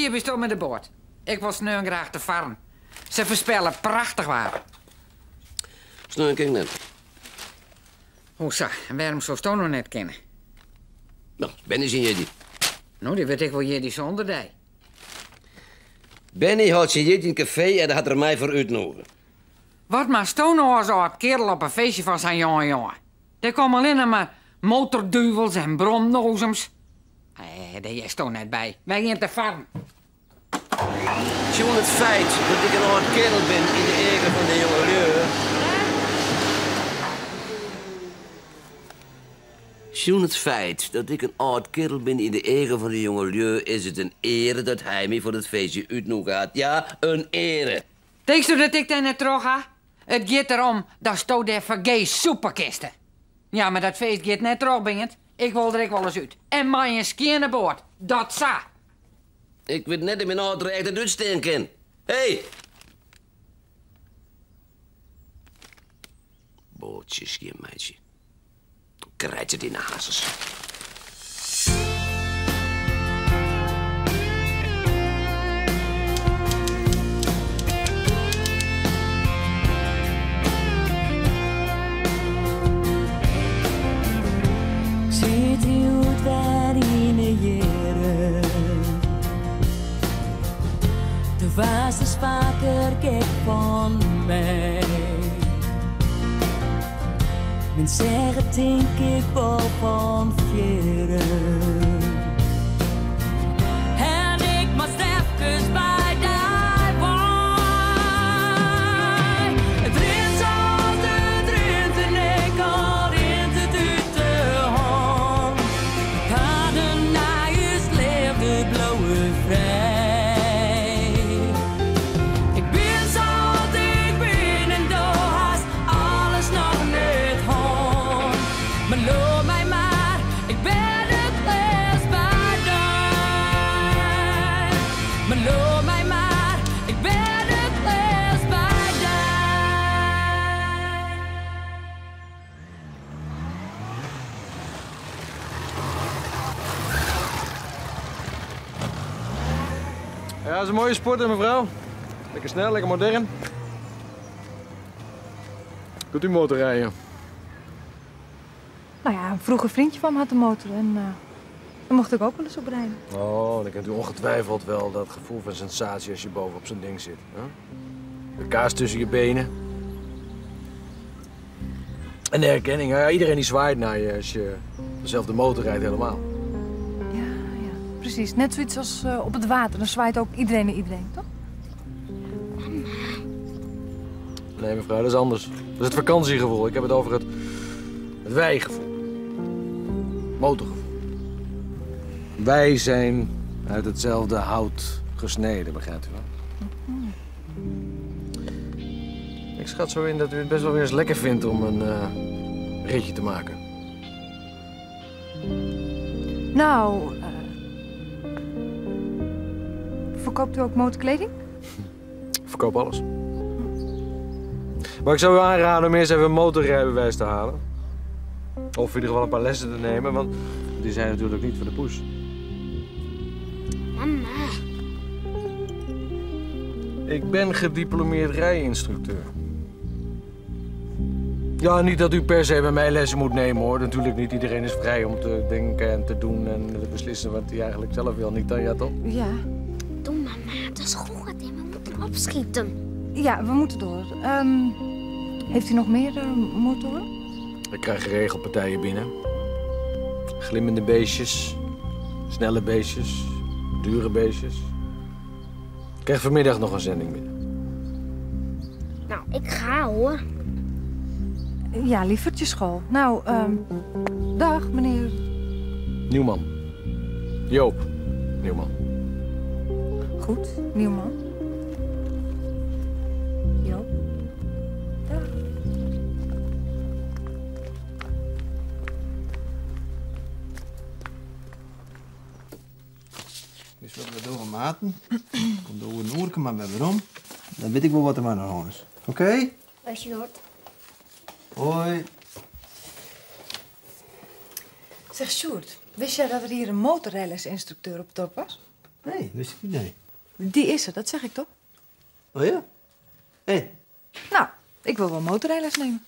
Hoe fier bisto mei de boat? Ik wol sneon graach te farren. Se foarspelle prachtich waar. Sneon kin ik net. Hoesa? En wêrom soesto no net kinne? No, Benny syn jierdei. No, dy wurdt ek wol jierdei sûnder dy. Benny hâldt syn jierdei yn it kafee en dêr hat er my foar útnûge. Wat moatsto no as âld keardel op in feestje fan sa'n jonge jonge? Dêr komme allinne mar motorduvels en bromnozems. Nee, dêr hearsto net by. Wy gean te farren. Sjoen it feit dat ik in âld kerel bin yn de eagen fan de jongelju. Sjoen it feit dat ik in âld kerel bin yn de eagen fan de jongelju is it in eare dat hy my foar it feestje útnûge hat. Ja, in eare. Tinksto dat ik dêr net troch ha? It giet derom datsto dêr fergees sûpe kinste. Ja, mar dat feest giet net troch, Beant. Ik wol der ek wolris út. En mei in skjinne boat. Dat sa. Ik wit net oft myn âld rêch dat útstean kin. Hé! Boatsje skjinmeitsje. Krijt it yn de harsens. Sit hjoed wer yn 'e jierren. Do waardst ris faker gek fan my. Men seach it tink ik wol fan fierren. En ik moast efkes by dy wei. It rint sa't it rint en ek al rint it út de hân. De paden nei ús leafde bliuwe frij. Ik bin sa't ik bin en do hast alles noch net hân. Mar leau my mar, ik bin it leafst by dy. Mar leau my mar, ik bin it leafst by dy. Ja, dat is in moaie sport, hè, mefrou. Lekker snel, lekker modern. Kunt u motorrijden? Nou ja, in froeger freontsje fan my hat in motor en dêr mocht ik ek wolris op ride. Oh, dan kent u ongetwijfeld wel dat gevoel van sensatie als je bovenop zo'n ding zit. Hè? De kaas tussen je benen. En de herkenning. Ja, iedereen die zwaait naar je als je dezelfde motor rijdt helemaal. Ja, ja, precies. Net zoiets als op het water. Dan zwaait ook iedereen naar iedereen, toch? Nee, mevrouw, dat is anders. Dat is het vakantiegevoel. Ik heb het over het wij-gevoel. Motorgevoel. Wij zijn uit hetzelfde hout gesneden, begrijpt u wel? Ik schat zo in dat u het best wel weer eens lekker vindt om een ritje te maken. Nou, verkoopt u ook motorkleding? Ik verkoop alles. Maar ik zou u aanraden om eerst even een motorrijbewijs te halen. Of in ieder geval een paar lessen te nemen, want die zijn natuurlijk niet voor de poes. Mama. Ik ben gediplomeerd rijinstructeur. Ja, niet dat u per se bij mij lessen moet nemen, hoor. Natuurlijk niet. Iedereen is vrij om te denken en te doen en te beslissen wat hij eigenlijk zelf wil. Niet dan, ja toch? Ja. Doe mama, dat is goed, hè. We moeten opschieten. Ja, we moeten door. Heeft u nog meer motoren? Ik krijg geregeld partijen binnen. Glimmende beestjes, snelle beestjes, dure beestjes. Ik krijg vanmiddag nog een zending binnen. Nou, ik ga hoor. Ja, lievertje school. Nou, dag meneer. Nieuwman. Joop Nieuwman. Goed, Nieuwman. Joop. Dag. Dus wat we doen, maten. Komt door een oerke maar weer om. Dan weet ik wel wat er maar nog is. Oké? Hoi, Sjoerd. Hoi. Zeg, Sjoerd, wist jij dat er hier een motorrijlesinstructeur op het dorp was? Nee, wist ik niet, nee. Die is er, dat zeg ik toch? Oh ja? Hé. Nou, ik wil wel motorrijles nemen.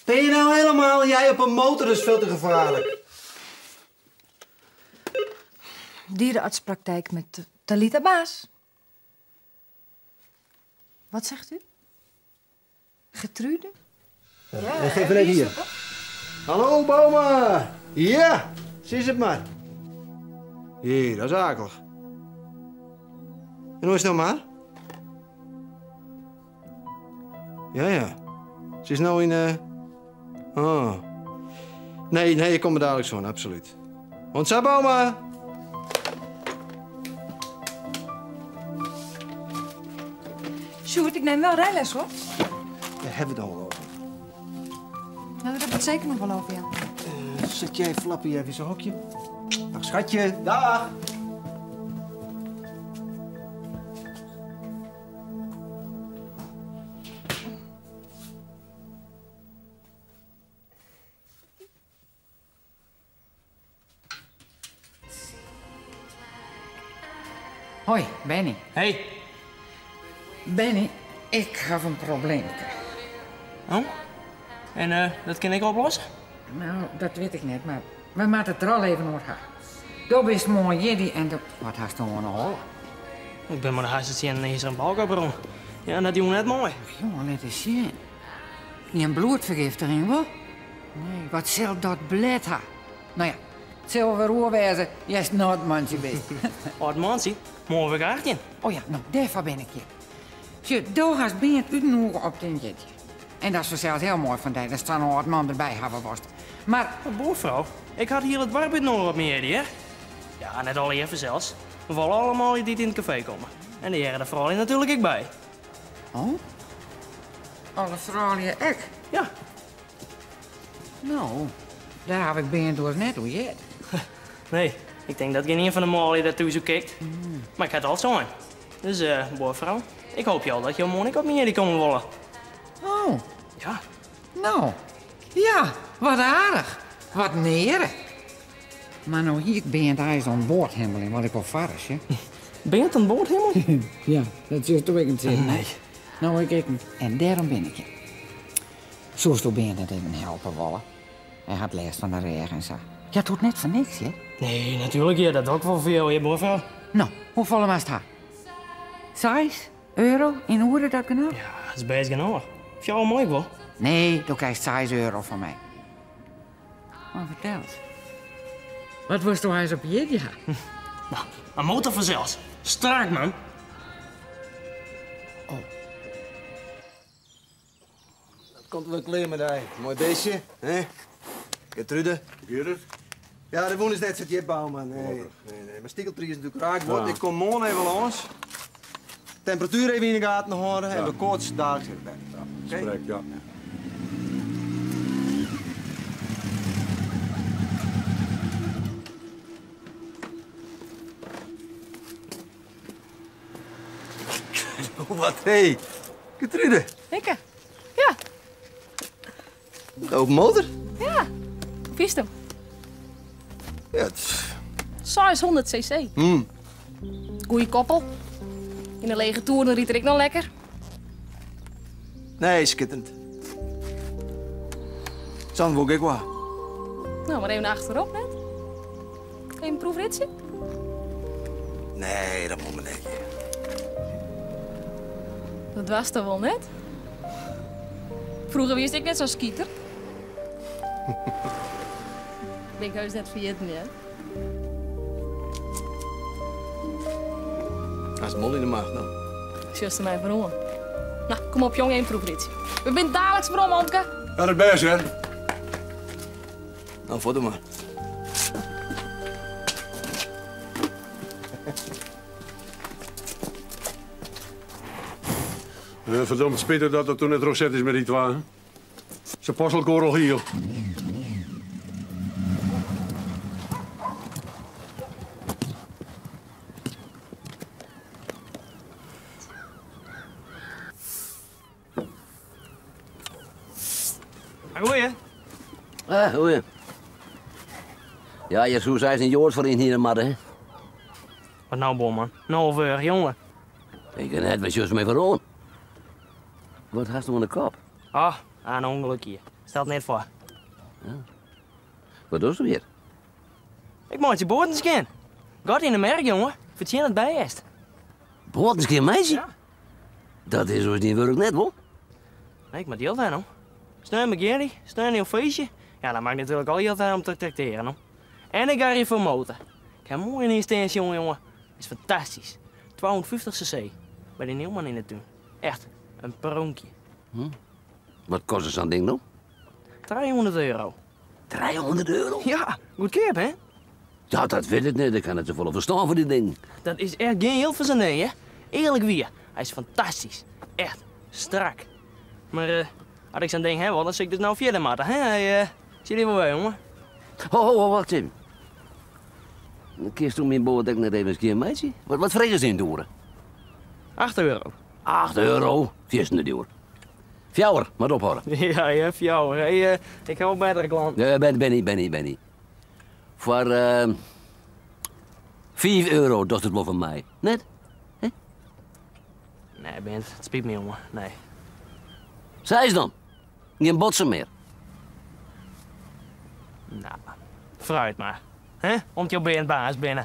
Ben je nou helemaal? Jij op een motor is veel te gevaarlijk. Dierenartspraktijk met Thalita Baas. Wat zegt u? Gertrude? Ja, geef het even hier. Hallo, Boma. Ja, zie het maar. Hier, dat is akelig. En hoe is het nou maar? Ja, ja. Ze is nou in... Oh. Nee, nee, ik kom er dadelijk zo aan, absoluut. Want zo, Boma. Sjoerd, ik neem wel rijles, hoor. Daar hebben we het al over. Nou, daar hebben we het zeker nog wel over, ja. Zet jij Flappy even in zijn hokje? Dag, schatje. Dag. Hoi, Benny. Hey. Benny, ik heb een probleempje. Oh? En dat kan ik oplossen? Nou, dat weet ik niet, maar we moeten het er al even over gaan. Dat is mooi, Jiddy, en de... Wat hast du nou al? Ik ben maar de huis en hier is een balkabron. Ja, dat jongen net mooi. Jongen, let eens zien. Niet een bloedvergiftiging, hoor. Nee, wat zal dat bled ha? Nou ja, het zal weer oorwijzen. Jij is een oud best. Oud mansje? Mooi weer 18. Oh ja, nou, daarvoor ben ik hier. Zie, daar ben je het uitnoegen op den jetje. En dat is vanzelfs heel mooi van die, dat staan een oud man erbij hebben worst. Maar... Oh, boervrouw, ik had hier het warm nog op mijn hè? Ja, net al even zelfs. We willen allemaal die in het café komen. En die heren er vooral in natuurlijk ik bij. Oh? Alle vrouwen ik? Ja. Nou, daar heb ik ben door net hoe je het. Nee, ik denk dat geen een van de mannen dat zo kijkt. Maar ik had het al zo aan. Dus, boervrouw, ik hoop je al dat je morgen op mijn komen willen. Oh. Ja. Nou, ja, wat aardig. Wat neren. Maar nou hier ben je daar aan boord helemaal in, wat ik wel varens, hè? Ben je het aan boord helemaal? Ja, dat is toch ik het zin. Nee. Nou, ik ik En daarom ben ik hier. Zoals toen ben je dat even helpen willen. Hij had last van de regen en zo. Ja, het doet net voor niks, hè? Nee, natuurlijk, ja, dat ook wel veel, hè, boervrouw. Nou, hoeveel was het haar? 6 euro in hoeren dat genoeg? Ja, dat is best genoeg. Vind je al mooi wel? Nee, dan krijg je 6 euro van mij. Maar vertel eens. Wat was toch eens op je ja? Nou, een motor vanzelfs. Strak, man. Oh. Dat komt wel klaar met hij. Mooi beestje, hè? Gertrude. Gerrit? Ja, de woon is net zo'n man. Nee, nee, nee. Maar stiekeltrie is natuurlijk raak. Ja. Ik kom morgen even langs. Temperatuur even in de gaten houden en de koorts daar zit bij. Ja, spreek, ja. Wat, hé. Gertrude. Ikke. Ja. De open motor? Ja. Vies hem. Ja, het is... 600 cc. Goeie koppel. In de lege toeren riet er ik nog lekker. Nee, schitterend. Zand wil ik wel. Nou, maar even achterop net. Even een proefritje? Nee, dat moet me niet. Dat was toch wel net? Vroeger wist ik net zo'n skieter. Ben ik heus net vergeten, hè? Dat is mol in de maag, nou. Zuster mij verhoren. Nou, kom op, jongen, één proefritje. We zijn dadelijk brom, Omke. Ja, dat best, hè? Nou, foto maar. Verdomd spijtig dat dat toen het rozet is met die twee. Ze passen elkaar al heel. Goeie. Ah, goeie. Ja, je zou zijn een Jood voor in hier in Madden, hè? Wat nou, buorman? No alwer, jonge. Ik net, wat sjochst my foar oan? Wat hast oan de kop? Ah, in ûngelokje. Stelt neat foar. Ja. Wat dochst hjir? Ik meitsje boaten skjin. Gat yn de merk, jonge. Fertsjinnet bêst. Boaten skjin meitsje? Ja. Dat is oars dyn wurk net, wol? Nee, ik moat jild ha, no. Sneon mei Gerry, sneon jo feestje. Ja, dan moat ik natuerlik al jild ha om te traktearjen, no. En ik garje foar motor. Ik ha moai in stean sjoen, jonge. Is fantastysk. 250 cc. By de Nieuwman yn de tún. Echt, in pronkje. Wat kostet sa'n ding no? 300 euro. 300 euro? Ja, goedkeap, hè? Ja, dat wit ik net. Ik ha net safolle ferstân fan dy dingen. Dat is echt gjin jild foar sa'n ding, hè? Earlik wier, hy is fantastysk. Echt strak. Mar eh, as ik sa'n ding ha wol, dan sil ik dus no fierder moatte, hè? Hey, sjoch dy wol wer, jonge. Ho, ho, ho, wacht even. Kinst myn boat ek net even skjin meitsje? Wat, wat fregest yn 't oere? 8 euro. 8 euro? Fierstente djoer. 4, moat ophâlde. Ja, ja, 4. Hey, ik ha wol bettere klanten. Ja, ben, Benny, Benny, Benny. Foar eh 5 euro dochst it wol foar my, net? Nee, Bint, it spyt my, jonge. Nee. 6 dan. Gjin botsen mear. Nou, fruit mar. Hè? Om't jo Beant baas binne.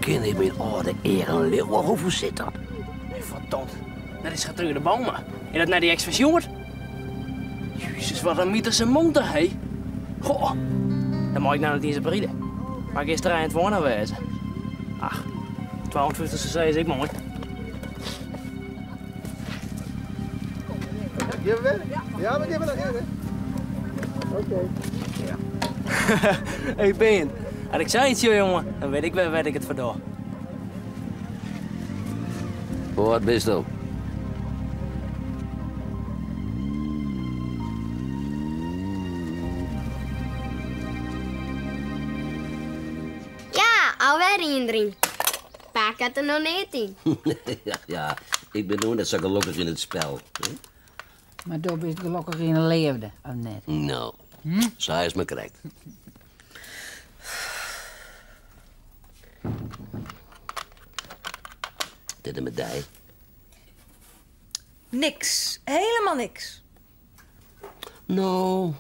Kin ik myn âlde eagen leauwe? Hoe sit dat? Verdomd, dat is Gertrude Bouma. En dat nei dy eks fan Sjoerd? Jezus, wat in mythische motor, hé. Goh, dan mei ik nou net iens op ride. Mar ik is 23 wêze. Ach, 52 cc is ek moai. Ja, maar die hebben we nog even. Oké. Hey Ben, als ik zoiets zie, jongen, dan weet ik wel waar ik het voor doe. Hoe âld bisto? Ja, alwer ien deryn. Pake hat der noch neat yn. Ja, ja, ik bin no net sa gelokkich yn it spel. Mar do bist gelokkich yn 'e leafde, of net? No, sa is it mar krekt. Dit is mei dy. Niks. Helemaal niks. No,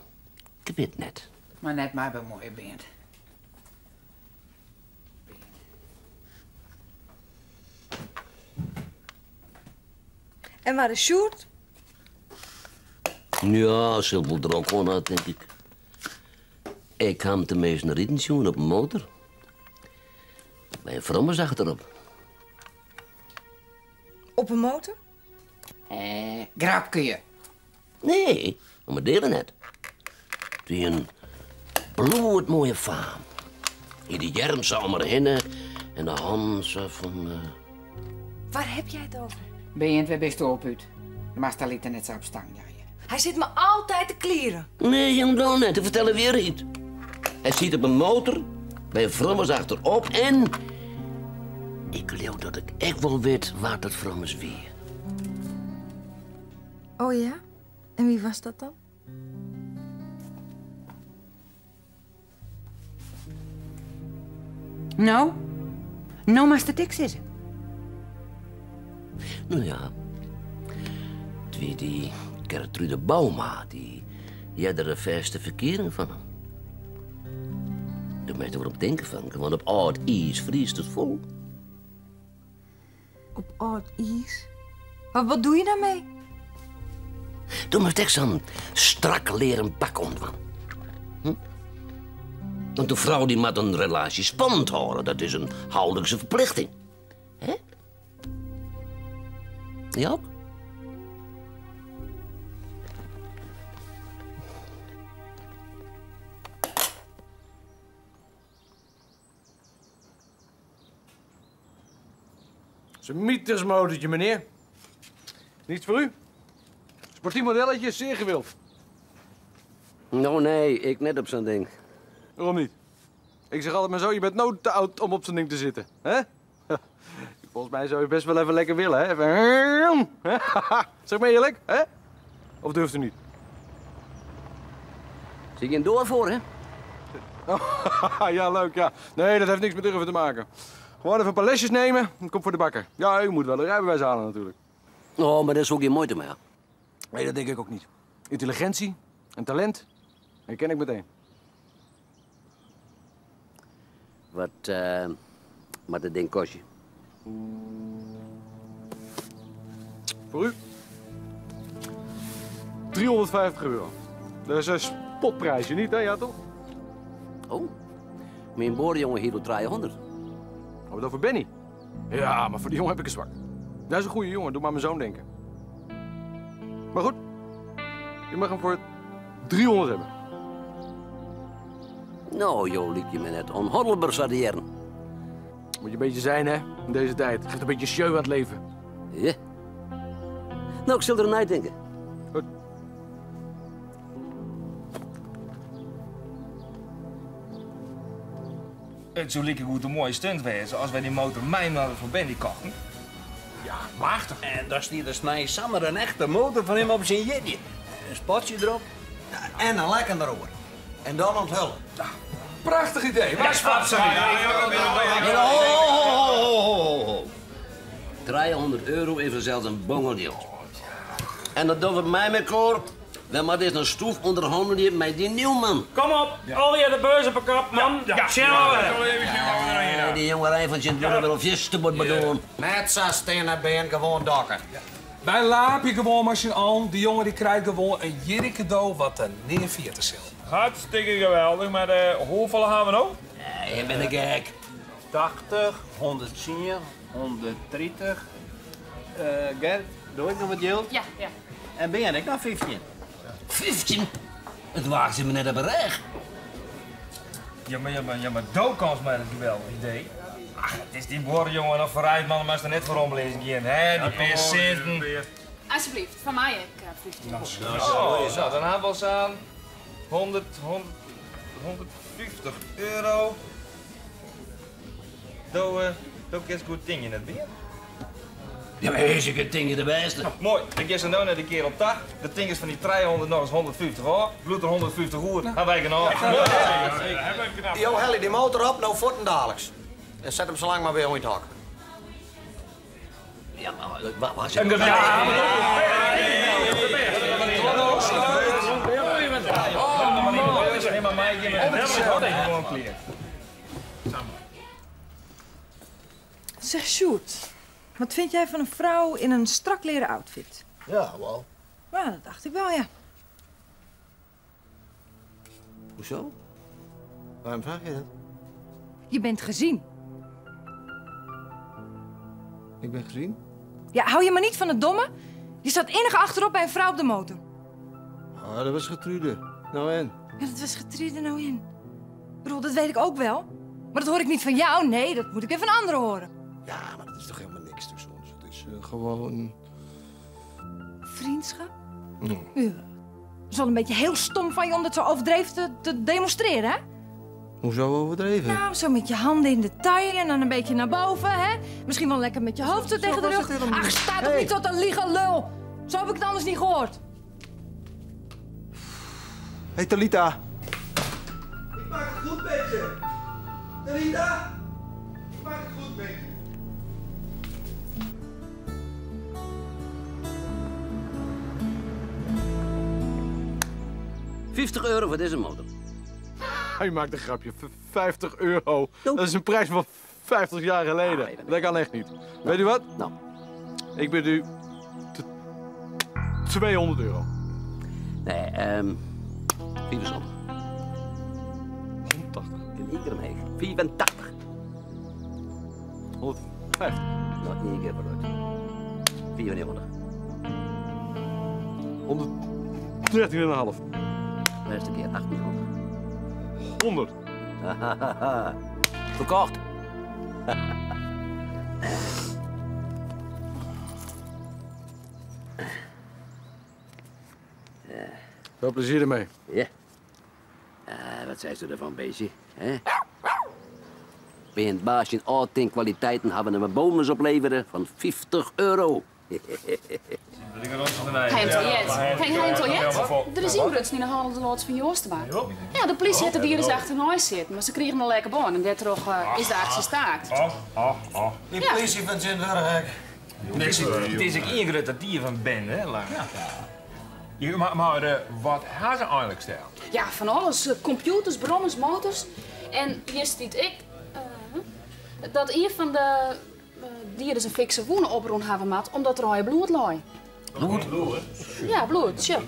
ik wit net. Mar net mei bemuoie, Beant. En waar is Sjoerd? Ja, sil wol drok hân ha, tink ik. Ik ha him teminsten riden sjoen op in motor. Mei in frommes achterop. Op in motor? Grapke. Nee, om it leaver net. It wie in bloedmoaie faam. Hie de earm sa om har hinne en de hannen sa fan. Waar heb jij het over? Beant, wêr bisto op út? Do moatst Aliter net sa op stang jeie. Hy sit my altyd te klieren. Nee, hielendal net. Ik fertel de wierheid. Hy siet op in motor, mei in frommes achterop en ik leau dat ik ek wol wit wa't dat frommes wie. Oh ja? En wie was dat dan? No? No moatst it ek sizze. No ja, it wie dy Gertrude Bouma, dy eardere fêste ferkearing fan him. Do moatst der wol om tinke, fanke, want op âld iis friest it fol. Op âld iis? Mar wat doe je daarmee? Do moatst ek sa'n strak learen pak oandwaan. Hm? Want de frou dy moat in relaasje spannend hâlde. Dat is in houlikse ferplichting. Hè? Joop? is een mythes meneer. Niets voor u. Sportief modelletje, zeer gewild. Nou, nee, ik net op zo'n ding. Waarom niet? Ik zeg altijd maar zo, je bent nooit te oud om op zo'n ding te zitten. Hè? Volgens mij zou je best wel even lekker willen, hè? Even... Zeg maar eerlijk, hè? Of durft u niet? Zit je een door voor, hè? ja, leuk, ja. Nee, dat heeft niks met durven te maken. Gewoon even een paar lesjes nemen en kom voor de bakker. Ja, u moet wel een rijbewijs halen natuurlijk. Oh, maar dat is ook geen moeite meer. Nee, dat denk ik ook niet. Intelligentie en talent, die ken ik meteen. Wat, wat dat ding kost je? Voor u? 350 euro. Dat is een spotprijsje, niet hè? Ja, toch? Oh, mijn boorjongen hier doet 300. Oh, dat voor Benny? Ja, maar voor die jongen heb ik een zwak. Dat is een goede jongen, doe maar mijn zoon denken. Maar goed, je mag hem voor 300 hebben. Nou, joh, liet je me net onhandelbaar waarderen. Moet je een beetje zijn, hè, in deze tijd. Geeft een beetje sjeu aan het leven. Ja. Nou, ik zal er aan denken. Goed. Het zou lekker goed een mooie stunt wezen als wij die motor mijn hadden voor Benny kochten. Ja, machtig. En daar stier de snij samen een echte motor van hem op zijn jitje. Een spotje erop en een lekker erover. En dan onthullen. Ja, prachtig idee. Waar is Ja, ho, ho, ho, ho, ho. 300 euro is zelfs een bongeldeel. En dat doen we mij met koor. We moeten eens een stoef onderhandelen met die nieuwman. Kom op, ja. Al die de beurs op de kop, man. Ja, ja. Ja, die jongerij van Sint-Willem wil visten moet bedoelen. Net zo stenen ben gewoon dokken. Ja. Wij lapen gewoon maar zijn al. Die jongen die krijgt gewoon een jirre cadeau wat er neer via te cel. Hartstikke geweldig, maar hoeveel gaan we nou? Nee, ik ben een gek. 80, 110, 130. Gert, doe ik nog wat geld? Ja, ja. En ben ik nog 15? 15? Het waagt ze me net op een reg. Ja, maar, ja, maar kans maar het geweldig idee. Ach, het is die boorjongen nog vooruit, man, maar ze er net voor omlezen gaan, hè? Die peer zitten. Alsjeblieft, van mij ik 15. Nou, zo, nou, dan hebben we aan 100, 100, 150 euro. Doe, doe is goed ding in het bier. Ja, maar is ik het ding de beste. Nou, mooi, dan ga je nou naar de keer op dag. De ding is van die 300 nog eens 150 hoor. Bloed er 150 uur. Gaan wij gaan. Jo, Helly, die motor op, nou dadelijks. En zet hem zo lang maar weer in het hok. Ja, maar waar was het? Zeg, Sjoerd, wat vind jij van een vrouw in een strak leren outfit? Ja, wel. Nou, dat dacht ik wel, ja. Hoezo? Waarom vraag je dat? Je bent gezien. Ik ben gezien? Ja, hou je maar niet van het domme. Je zat innig achterop bij een vrouw op de motor. Oh, dat was Gertrude. Nou en? Ja, dat was Gertrude nou in. Ik bedoel, dat weet ik ook wel. Maar dat hoor ik niet van jou. Nee, dat moet ik even van anderen horen. Ja, maar dat is toch helemaal niks tussen ons. Het is gewoon... Vriendschap? Mm. Ja. Het is wel een beetje heel stom van je om dat zo overdreven te demonstreren, hè? Hoezo overdreven? Nou, zo met je handen in de taille en dan een beetje naar boven, hè? Misschien wel lekker met je hoofd zo tegen de rug. Ach, sta toch niet tot een liege lul. Zo heb ik het anders niet gehoord. Hé, hey, Talita. Ik maak het goed met je. Talita, ik maak het goed met je. €50 voor deze motor. Hij maakt een grapje. 50 euro. Dat is een prijs van 50 jaar geleden. Dat kan echt niet. Weet u wat? Nou. Ik bied u 200 euro. Nee, 75. 180. In één keer omheen. 84. 150. Nog één keer vooruit. 94. 113,5. Laatste keer 98. 100. Verkocht. Veel plezier ermee. Ja. Eh, wat seist do derfan, Beestje? Hè? Beant Baas syn ôftinkkwaliteiten hawwe him in bonus oplevere fan 50 euro. Ha jim it al heard? Ha jim it al heard? Der is ynbrutsen yn de hannelsloads fan Joostema. Ja, de polysje hat de dieders achternei sitten, mar se krigen in lekke bân en dêrtroch is de aksje staakt. Die polysje fan tsjintwurdich ek. It is ek ien grutte dievenbende, hè, lang. Ja, mar eh, wat ha se eigenlik stellen? Ja, fan alles. Kompjûters, brommers, motors. En hjir stiet ek dat ien fan de dieders in fikse wûne oprûn hawwe moat omdat der allegear bloed lei. Bloed? Ja, bloed. Sjoch.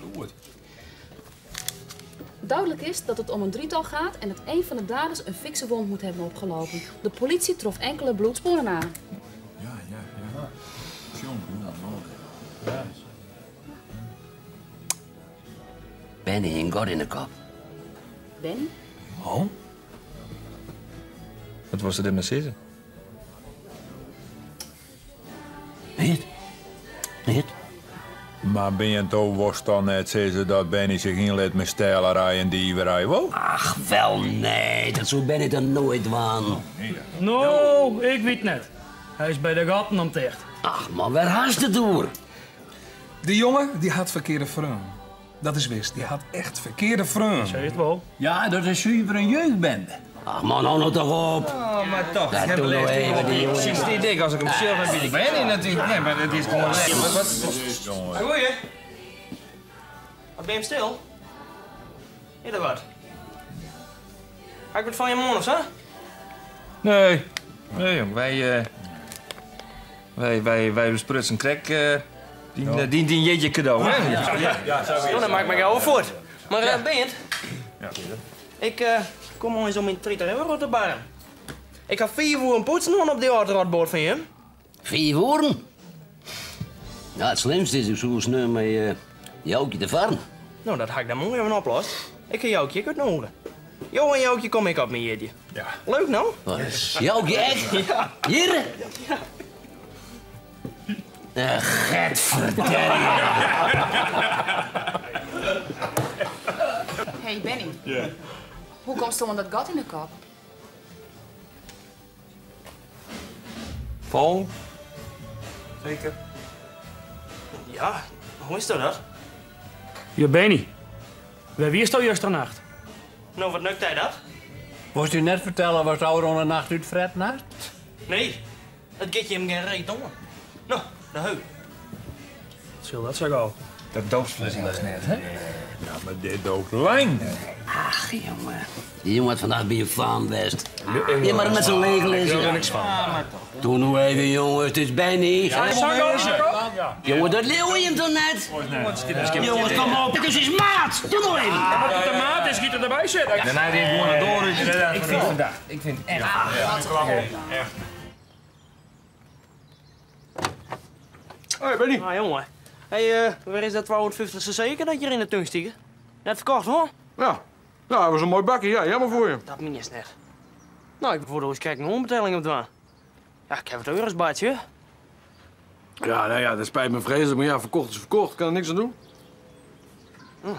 Duidelijk is dat het om een drietal gaat en dat een van de daders een fikse wond moet hebben opgelopen. De politie trof enkele bloedsporen aan. Ja, ja, ja. Ja. Benny in gat yn de kop. Benny? Oh? Wat wolst dêrmei sizze? Neat. Neat. Mar Beant, do wolst dan net sizze dat Benny sich ynlit mei stellerij en dieverij, wol? Ach, wel nee, dat soe Benny dan noait dwaan. No, ik wit net. Hy is by de gatten om ticht. Ach man, wêr hast it oer? Dy jonge dy hat ferkearde freonen. Dat is wis, dy hat echt ferkearde freonen. Sa is it wol. Ja, dat is suver in jeugdbende. Ach man, hou no toch op. Oh, mar toch. Ja, ik doe no even die jongen. Precies die dik, as ik him sjoch, dan wit ik Benny natuerlik. Nee, mar it is gewoan lekker. Wat, wat? Goeie. Wat bin jim stil? Is der wat? Ha ik wat fan jim oan of sa? Nee, nee jong, wy, eh, wy, wy, wy besprutsen krekt eh, dyn, eh, dyn, dyn jierdeikado, hè? Ja, ja, ja, zo dan maak ik my gau fuort. Mar eh, Beant, ik eh, kom eins om myn 30 euro te barren. Ik ha fiif oeren poetsen hân op dy âld rotboat fan jim. Fiif oeren? Nou, it slimste is, ik soe sneon mei Joukje te farren. No, dat ha ik dan moai even oplost. Ik ha Joukje ek útnûge. Jo en Joukje komme ek op myn jierdei. Ja. Leuk no? Joukje ek? Ja. Hjir? Ja. Getverderje. Hey Benny. Ja. Hoe komst do oan dat gat yn de kop? Fol? Seker? Ja, hoe is dat? Ja, Benny. Wêr wiesto justernacht? No, wat nukt dy dat? Wolst dy net fertelle watst ôfrûne nacht útfretten hast? Nee, it giet jim gjin reet oan. No, de heu. Sil dat sa gau? Dat dochst fansels net, hè? Ja, mar dit doocht lang net. Ach, jonge. Dy jonge hat fannacht by in faam west. Ja, mar met sa'n leech lizzen. Ik leau der niks fan. Doe no even, jonges, it is Benny. Ja, Jonge, dat leauwe jim toch net? Jonges, kom op, dit is ús maat! Doe no even! Wat it de maat is, giet er derby sitten. Dêrnei rint gewoan de doar út. Ik fyn it ferdacht. Ik fyn it echt ferdacht. Hey Benny. Ah, jonge. Hey, wêr is dat 250 cc dat hjir yn de tún stiet? Net ferkocht, hoor? Ja. Ja, dat was in moai bakje. Ja, jammer foar je. Dat mienst net. No, ik wol der krekt in oanbetelling op dwaan. Ja, ik ha wat euro's by, tsje. Ja, nou ja, dat spijt me vreselijk, mar ja, ferkocht is ferkocht. Ik kin der niks oan doen. Oh.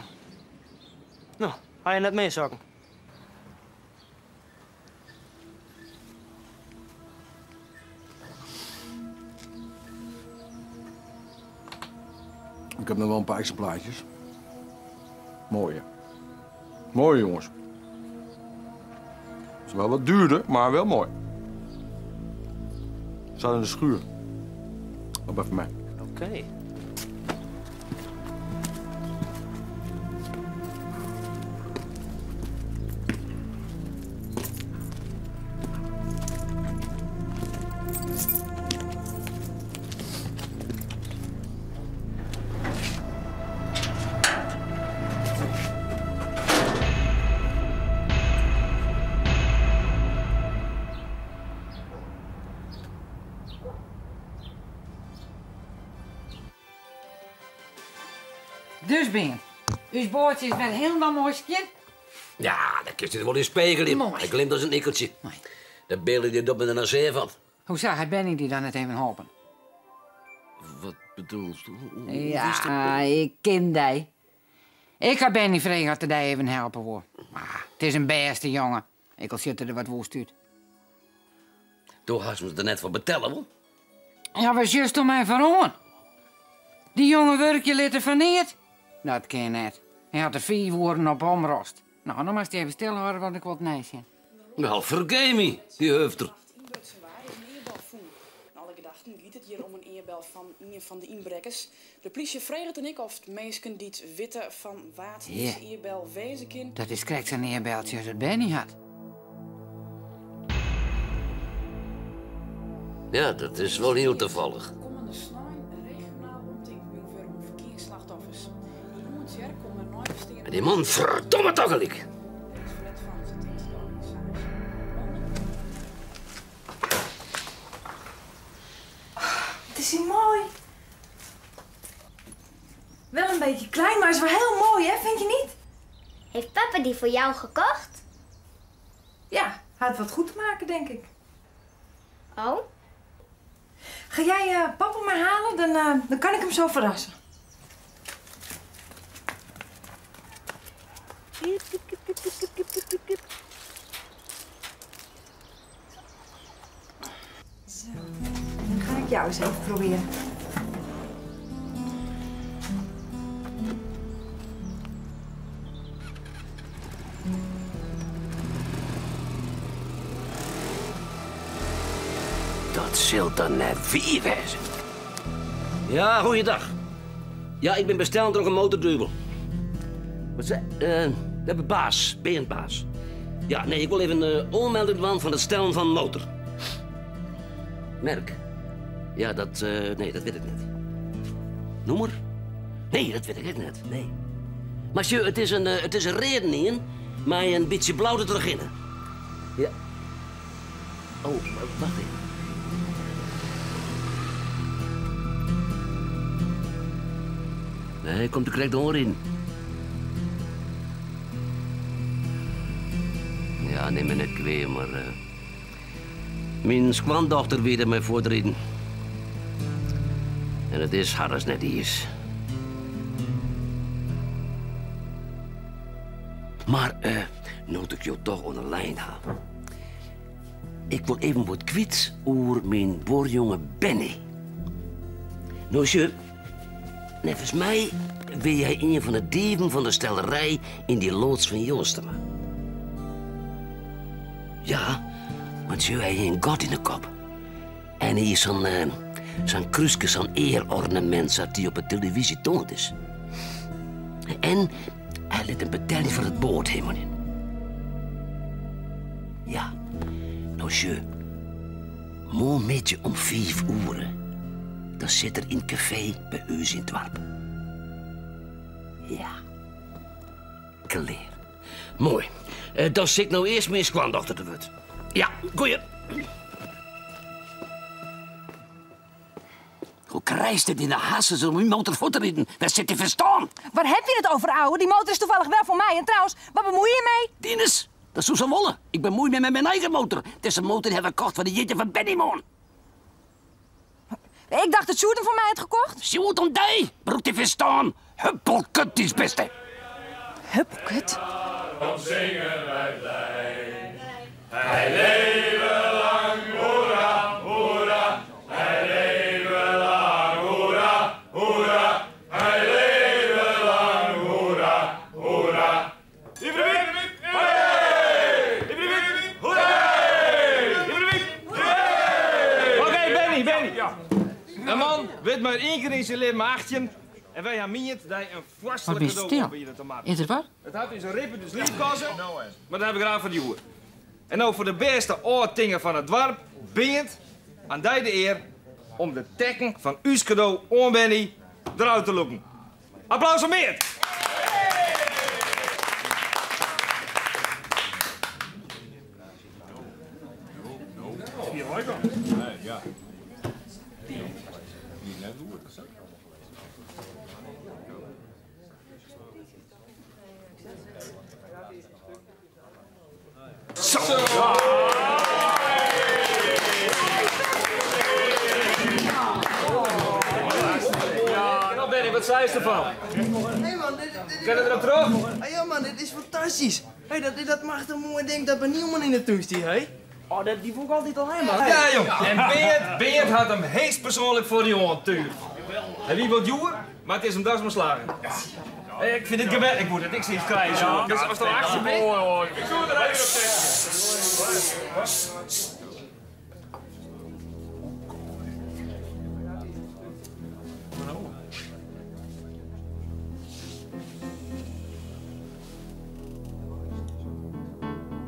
No, ha je net mear sokken? Ik heb nog wel een paar exemplaartjes. Mooie. Mooie jongens. Is wel wat duurder, maar wel mooi. Staat in de schuur. Loop even mee. Oké. Dus Beant, ús boatsje is wer hielendal moai skjin. Ja, dan kinst it wol yn spegelje. Moai. Hy glimt as in ikkeltsje. De billen dy docht my der noch sear fan. Hoesa, hat Benny dy dan net even holpen? Wat bedoelst? Ja, ik kin dy. Ik ha Bennie frege oft er dy even helpe woe. Mar it is in bêste jonge, ek al sjocht er der wat woest út. Do hast him der net foar betelle, wol? Ja, wat sjochsto my foar oan? Dy jonge wurkje litte foar neat? Dat kin net. Hy hat der fiif oeren op omrost. No, dan moatst dy even stilhâlde, want ik wol it nijs sjen. Wel, fergeef my, dy hufter. Nei alle gedachten giet it hjir om in earbel fan ien fan de ynbrekkers. De plysje freget dan ek oft minsken dy't witte fan wa't dizze earbel wêze kin. Dat is krekt sa'n earbeltsje as dat Bennie hat. Ja, dat is wol hiel tafallich. Kommende snein regionaal omtinken jûn wurde oan ferkearsslachtoffers. Yn Oentsjerk komme neibesteanden. Dy man ferdomme tagelyk! Het is hier mooi. Wel een beetje klein, maar is wel heel mooi, hè? Vind je niet? Heeft papa die voor jou gekocht? Ja, hij had wat goed te maken, denk ik. Oh? Ga jij eh, papa maar halen, dan, eh, dan kan ik hem zo verrassen. Zo, dan ga ik jou eens even proberen. Dat sil dan net wier wêze. Ja, goeiedag. Ja, ik bin besteld troch in motorduvel. Wat sei, de baas, Berend Baas. Ja, nee, ik wol even in oanmelding dwaan fan it stellen fan in motor. Merk? Ja, dat, nee, dat wit ik net. Nûmer? Nee, dat wit ik ek net, nee. Mar sjoch, it is in, it is in readen ien mei in bytsje blau dertrochhinne. Ja. Oh, wacht even. Nee, komt der krekt oanriden. Ja, nim my net kwea, mar myn skoandochter wie der mei fuortriden. En it is harres net iens. Mar no't ik jo toch oan de lijn ha. Ik wol even wat kwyt oer myn buorjonge Benny. No sjoch, neffens my wie hy ien fan de dieven fan de stellerij yn dy loads fan Joostema. Ja, want sjoch, hy hie in gat yn de kop. En hy hie sa'n sa'n krúske, sa'n earornamint sa't dy op de telefyzje toand is. En hy lit him betelje foar it boathimmeljen. Ja, no sjoch, moarnmiddei om fiif oere, dan sit er yn it kafee by ús yn it doarp. Ja, klear. Moai. Dan sil ik no earst myn skoandochter te wurd. Ja, goeie. Hoe krijst it yn de harsens om myn motor fuort te riden? Wêr sit dyn ferstân? Waar heb je het over, ouwe? Die motor is toevallig wel voor mij. En trouwens, wat bemoei je mee? Dines, dat soe sa wolle. Ik bemoei my mei myn eigen motor. Dizze motor haw ik kocht foar de jierdei fan Benny moarn. Ik dacht dat Sjoerd hem voor mij had gekocht. Sjoerd om dy? Brûk dyn ferstân. Huppelkut is beste. Huppelkut? Dan zingen wij blij. Hij leve lang, hoera, hoera. Hij leve lang, hoera, hoera. Hij leve lang, hoera, hoera. Oké, Benny, Benny. In man wurdt mar ien kear yn syn libben 18 en wy ha miend dy in Wat foarstlik bist kado stil? oanbiede te moatten. Is der wat? It hat ús in rip út ús liif koste, mar dat ha we graach foar dy oer. En no foar de bêste âldtinger fan it doarp, Beant, aan dy de ear om de tekken fan ús kado oan Benny derút te lûken. Applaus foar Beant! No Benny, wat seist derfan? Nee man, dit Kin it derop troch? Hey, ja man, dit is fantastysk. Hey, dat, dat mag een mooi ding dat bij Nieuwman in de tuin staat, hè? Oh, dat, die vond ik altijd al helemaal. Ja, jong. En Beert, Beert had hem heest persoonlijk voor die jongen tuur. Hij wie wat joer, maar het is hem dat maar slagen. Hey, ik vind het geweldig. Ik moet het niks niet krijgen. zo. Dus als er actie bent. Ik doe er even op tegen.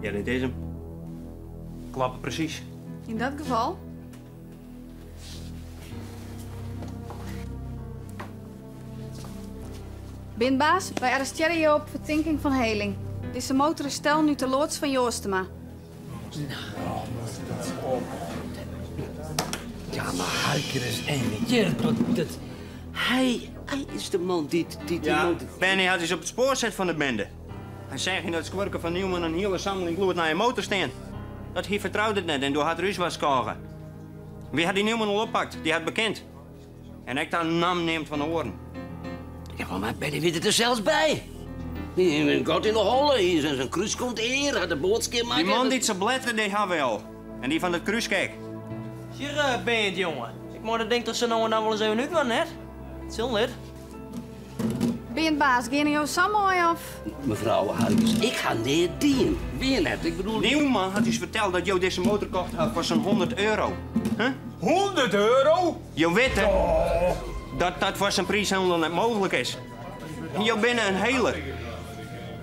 Ja, dit is hem. Klappen precies. In dat geval. Bindbaas, wij arresteren je op vertinking van heling. Deze motor is stel nu te loods van Joostema. Ja, maar Huiker is een. Tjerk, dat, dat, hij, hij is de man die die, die Ja, motor... Benny had eens op het spoor zet van de bende. Hij zei in dat squirken van Nieuwman een hele sammeling gloed naar je motor staan. Dat hij vertrouwde het net en door had Ruus was kogen. Wie had die Nieuwman al oppakt? Die had bekend. En ik daar nam neemt van de oren. Ja, maar Benny weet het er zelfs bij. Een gat in de holle, hier zijn zijn kruis komt eer, had de boodschap maken. Die man die zijn bletten, die hebben we al. En die van het kruiskijk. Hier ben je het, jongen. Ik moet dat denk dat ze nou en dan wel eens even uit waren, net. Het zal net. Bindbaas, gaan jou zo mooi of? Mevrouw Huikers, ik ga neer dien. Weer net, ik bedoel... Nieuwman had eens verteld dat jou deze motor kocht had voor zo'n 100 euro. Huh? 100 euro? Je weet hè, dat dat voor zijn prijs helemaal net mogelijk is. En jou binnen een hele.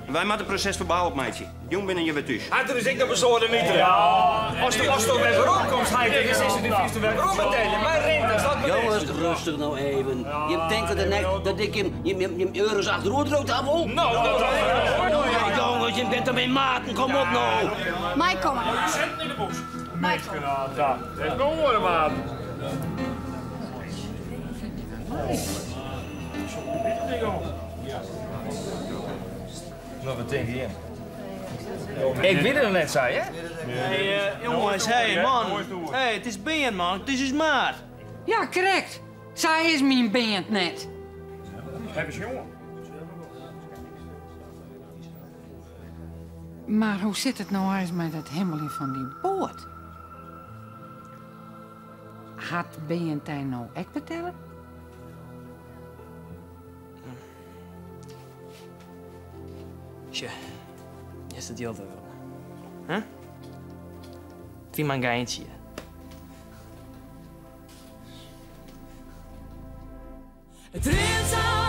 Wij moeten het proces verbaal op, meidje. Jong binnen je weer thuis. Had er dus ik nog een soort mieter. Als de als er weer waarom komt, hij is het de vies weer waarom meteen. Mijn rente, is dat Jongens, rustig nou even. Je denkt dat, net dat ik hem je, je euro's achteroor drukt, heb, hoor? Nou, dat Ja, jongens, je bent er mee maten, kom op nou. Mij kom maar. Zet in de box. Ja, dat is nog horen, maat. Nou, wat denk je? Ik weet het nog net, zei hè? Hey, jongens, hey man. Hey, het is Ben, man. Het is dus maat. Ja, correct. Zij is mijn band net. Heb eens jongen. Maar hoe zit het nou eens met dat hemmelje van die boot? Had BNT nou ek betellen? Tje, is het heel wel. Huh? Vind maar een geintje. Het rint